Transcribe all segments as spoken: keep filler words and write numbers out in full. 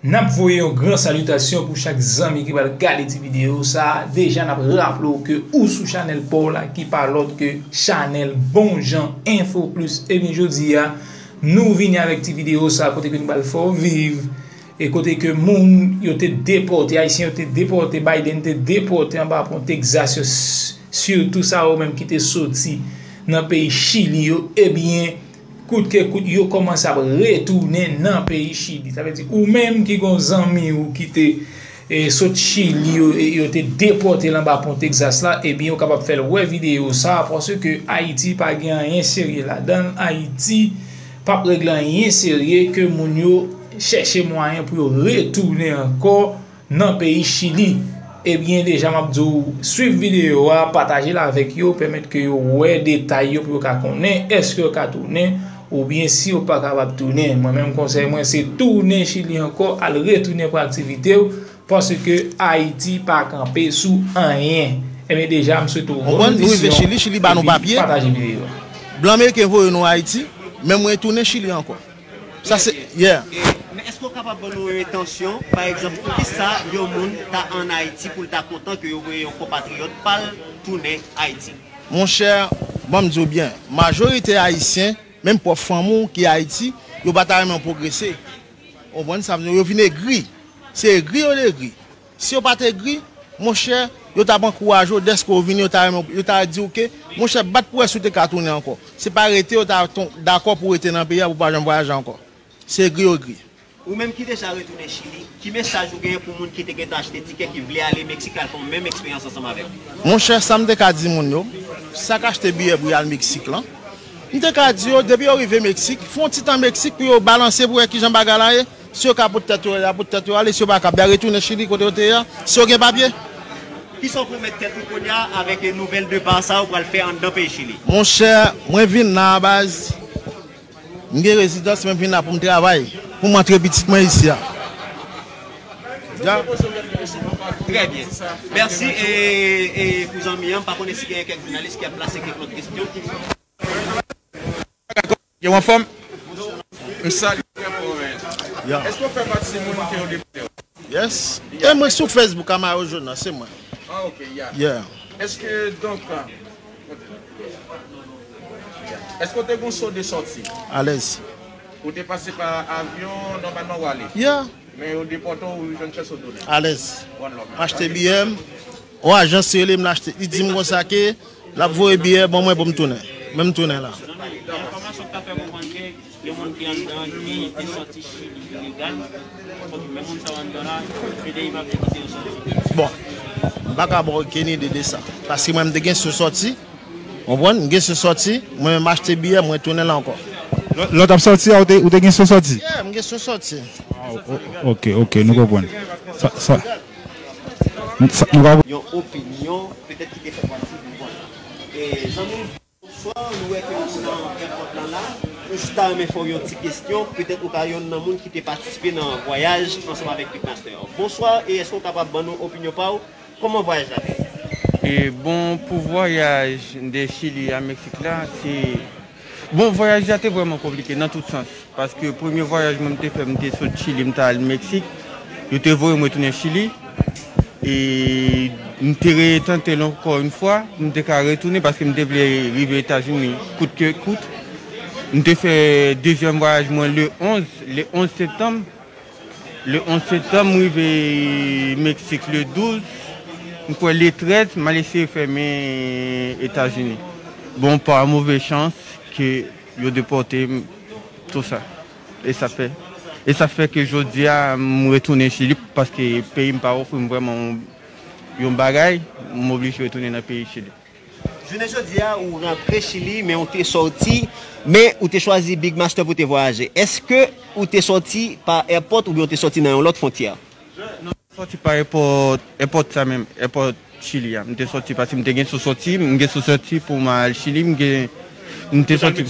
N ap voye yon gran salitasyon pou chak zanmi ki pral gade ti videyo sa a. Deja, n ap raple w ke ou sou chanèl pa w la, ki pa lòt ke chanèl Bon Jan Enfo Plis. Ebyen, jodi a, nou vini avèk ti videyo sa a kote ke nou pral fè w viv, e kote ke moun yo te depòte, Ayisyen yo te depòte, Biden te depòte anba pon Texas yo, s-, sitou sa yo menm ki te soti nan peyi Chili yo, ebyen, kout ke kout, yo kòmanse ap retounen nan peyi Chili. Sa vle di, ou menm ki gon zanmi ou ki te, e, sot Chili, yo, e, yo te depòte l anba pon Texas la, ebyen, ou kapab fè l wè videyo sa a, paske Ayiti pa gen anyen serye ladan l. Ayiti p ap regle anyen serye ke moun yo chèche mwayen pou yo retounen ankò nan peyi Chili. Ebyen, deja m ap di w, swiv videyo a, pataje l avèk yo, pèmèt ke yo wè detay yo pou yo ka konnen èske yo ka tounen oubyen si yo pa kapab tounen. Mwen menm, konsèy mwen, se tounen Chili ankò, al retounen pran aktivite w, paske Ayiti pa kanpe sou anyen. Ebyen, deja, m swete w bon nodisyon, epi pataje videyo a. Blan meriken voye nou Ayiti, men mwen tounen Chili ankò. Sa se, yeah. E, men èske w kapab ban nou yon entansyon, pa egzanp, poukisa yon moun ta ann Ayiti pou l ta kontan ke yo voye yon konpatriyòt pa l tounen Ayiti? Monchè, ban m di w byen, majorite Ayisyen, menm pwòp fanmi w ki Ayiti, yo pa ta renmen w pwogrese. Ou konprann sa m di w? Yo vin egri. Se egri yo egri. Si yo pa t egri, monchè, yo t ap ankouraje w dèske w vini, yo ta renmen, yo ta di w ke, monchè, bat pou wè si w te ka tounen ankò. Se pa rete yo ta ton-, dakò pou w rete nan peyi a, pou w pa janm vwayaje ankò. Se egri yo egri. Ou menm ki deja retounen Chili, ki mesaj ou genyen pou moun ki te gentan achte tikè, ki vle ale Meksik, al fè yon menm eksperyans ansanm avèk ou? Monchè, sa m te ka di moun yo, sa k achte biyè pou y al Meksik lan, m te ka di yo, depi yo rive Meksik, fè yon ti tan Meksik pou yo balanse pou wè kijan bagay la ye. Si yo ka pot tèt yo, y a pot tèt yo ale. Si yo pa kab, y a retounen Chili kote yo te ye a. Si yo gen papye. Kisa w pwomèt tèt ou kounye a avèk nouvèl depa sa ou pral fè anndan peyi Chili? Monchè, mwen vin la a baz. M gen rezidans, men m vin la pou m travay, pou m antre pitit mwen isi a. Ya. Trè byen. Mèsi. E, e pou zanmi an, m pa konnen si gen kèk jounalis ki ap plase kèk lòt kesyon. Yo, anfòm? M salye w, frè Mohamed. Ya. Èske w fè pati moun ke yo depòte yo? Yes. E mwen sou Facebook, Amaro Jonas, se mwen. Ah, ok, ya. Yeah. Èske, donk, èske w te gon so de sòti? Alèz. Ou te pase pa avyon, nòmalman w ale? Yeah. Men yo depòte w, ou jwenn chans ou tounen? Alèz. One love, man. M achte biyè m, yon ajans rele m, l achte. Li di m konsa ke l ap voye biyè ban mwen pou m tounen. Men m tounen la. Enfòmasyon k ta fè konprann ke gen moun ki anndan ki te sòti Chili ilegal, men moun sa yo anndan la, P D I pa vle kite yo sòti. Bon, m pa ka ba w okenn ide de sa. Paske mwen, m te gen sou sòti, w konprann? M gen sou sòti, mwen menm achte biyè, mwen tounen la ankò. Lè, lè w t ap sòti a, ou te, ou te gen sou sòti? Yeah, m gen sou sòti. Ah, o-, o-, ok, ok, nou konprann. Sa, sa, sa, nou ka yon opinyon, petèt ki te fè pati de, bon. E, zanmi m, bonswa, nou wè ke ou nan èpòt la la. Nou jis ta renmen fè w yon ti kesyon, petèt ou ka yonn nan moun ki te patisipe nan vwayaj ansanm avèk Big Master. Bonswa, e èske w kapab ban nou opinyon pa w? Kòman vwayaj la te ye? E bon, pou vwayaj de Chili a Meksik la, se, bon, vwayaj la te vrèman konplike nan tout sans. Paske premye vwayaj mwen m te fè, m te sot Chili, m t al Meksik. Yo te voye m retounen Chili. E m te retante l ankò yon fwa, m te ka retounen paske m te vle rive Etazini kout ke kout. M te fè dezyèm vwayaj mwen le onz, le onz septanm. Le onz septanm, m rive Meksik le douz. M kwè le trèz, m al eseye fèmen Etazini. Bon, pa move chans ke yo depòte m, tou sa. E sa fè, e sa fè ke jodi a, m retounen Chili paske peyi m pa ofri m vrèman yon, yon bagay, m oblije retounen nan peyi Chili. Jounen jodi a, ou rantre Chili, men ou te sòti, men ou te chwazi Big Master pou te vwayaje. Èske ou te sòti pa èpòt oubyen ou te sòti nan yon lòt fwontyè? Non, m sòti pa èpòt, èpòt sa menm, èpòt Chili a. M te sòti paske m te gen sou sòti, m gen sou sòti pou m al Chili, m gen, m te sòti.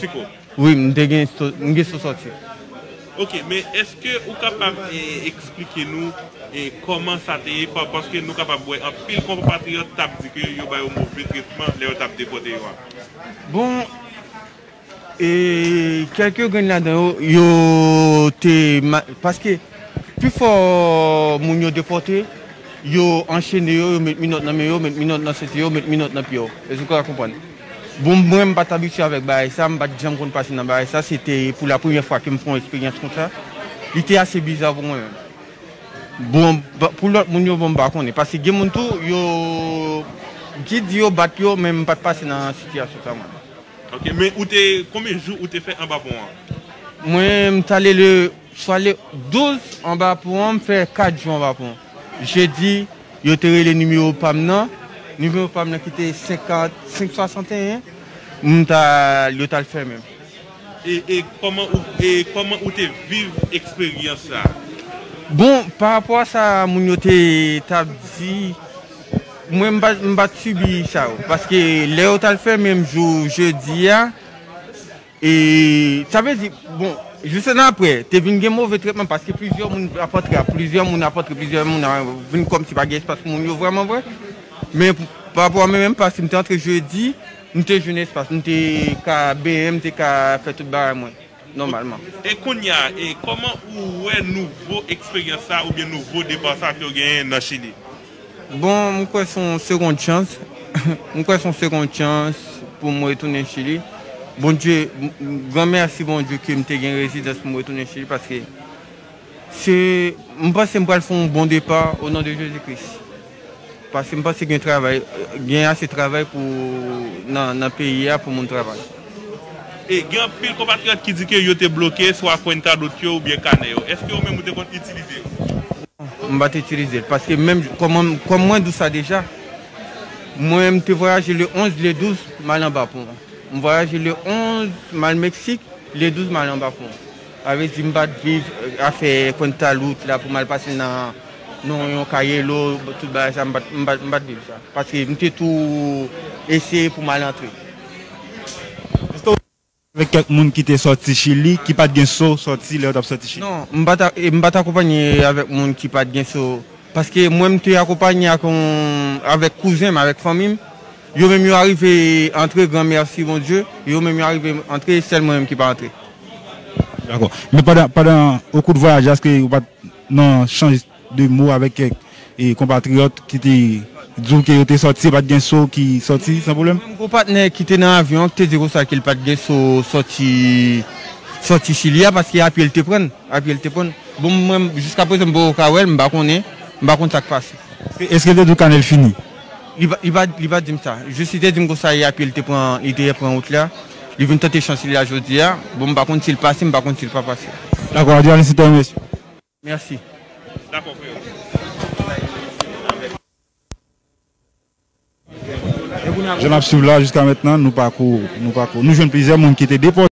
Wi, m te gen sou, m gen sou sòti. Ok, men èske ou kapab, e, eksplike nou, e, kòman sa te ye? Pa-, paske nou kapab wè anpil konpatriyòt t ap di ke yo ba yo move tretman lè yo t ap depòte yo a. Bon, e, kèlke grenn ladan yo, yo te ma-, paske Pifò moun yo depòte, yo anchene yo, yo met minòt nan men yo, met minòt nan senti yo, met minòt nan pye yo. Èske w ka konprann? Bon, mwen, m pa t abitye avèk bagay sa, m pa t janm konn pase nan bagay sa, se te pou la premyè fwa ke m fè yon eksperyans konsa. Li te ase biza pou mwen menm. Bon, ba- pou lòt moun yo, bon, m pa konnen. Paske gen moun tou, yo, ki di yo bat yo, men m pa t pase nan sitiyasyon sa mwen. Ok, men ou te, konbyen jou ou te fè anba pon an? Mwen, m t ale le, swa le douz anba pon an, m fè kat jou anba pon. Jedi, yo te rele nimewo pa m nan. Nimewo pa m nan ki te senkant, senk swasanteyen. M t al, yo t al fèmen m. E, e kòman ou, e kòman ou te viv eksperyans sa? Bon, pa rapò a sa moun yo te t ap di, mwen m pa, m pa t sibi sa yo. Paske lè yo t al fèmen m jou jedi a, e sa vle di, bon, jis ann apre, te vin gen move tretman paske plizyè moun ap antre, plizyè moun ap antre, plizyè moun ap vin kòmsi pa gen espas pou moun yo vrèman vre. Men pa rapò a mwen menm, paske m te antre jedi, m te jwenn espas, m te ka benyen, m te ka fè tout bagay mwen nòmalman. E kounye a, e kòman ou wè nouvo eksperyans sa oubyen nouvo depa sa ke w genyen nan Chili? Bon, m kwè se yon segond chans. M kwè se yon segond chans pou m retounen Chili. Bondye, m- m- gran mèsi Bondye ke m te gen rezidans pou m retounen Chili, paske se, m panse m pral fè yon bon depa o non de Jezi Kris. Paske m panse gen travay, gen ase travay pou nan, nan peyi a pou moun travay. E gen anpil konpatriyòt ki di ke yo te bloke swa kwenta dot yo oubyen kanè yo. Èske ou menm ou te konn itilize yo? M pa t itilize l, paske menm kòm, kòm mwen di w sa deja, mwen m te vwayaje le onz, le douz, m al anba pon. M vwayaje le onz, m al Meksik, le douz, m al anba pon. Sa vle di m pa t viv, eh, afè kwenta lout la pou m al pase nan, nan yon kayelo, tout bagay sa, m pa t, m pa t, m pa t viv sa. Paske m te tou eseye pou m al antre. Avèk kèk moun ki te sòti Chili, ki pa t gen so sòti lè yo t ap sòti Chili? Non, m pa t a- e m pa t akonpanye avèk moun ki pa t gen so. Paske mwen, m te akonpanye ak yon, avèk kouzen m, avèk fanmi m. Yo menm, yo arive antre, gran mèsi Bondye. Yo menm, yo arive antre, sèl mwen menm ki pa antre. Dakò. Men pandan, pandan, o kou de vwayaj la, èske ou pa t nan chanj de mo avèk kèk e konpatriyòt ki te di w ke yo te sòti, yo pa t gen so ki sòti san pwoblèm? Mwen, m gon patnè ki te nan avyon an ki te di konsa ke l pa t gen so sòti, sòti Chili a, paske a pye l te pran l, a pye l te pran l. Bon, mwen, jiskaprezan, m poko ka wè l, m pa konnen, m pa konn sa k pase. Èske, èske l te di w kanè l fini? Li pa, li pa, li pa di m sa. Jis li te di m konsa, e a pye l te pran, li te pran wout la. Li vin tante chans li la jodi a. Bon, m pa konn si l pase, m pa konn si l pa pase. Dakò, Adrian, se te yon mesye. Mèsi. Dakò, frè. Jan n ap swiv la, jiska mentnan, nou pako, nou pako, nou jwenn plizyè moun ki te depòte.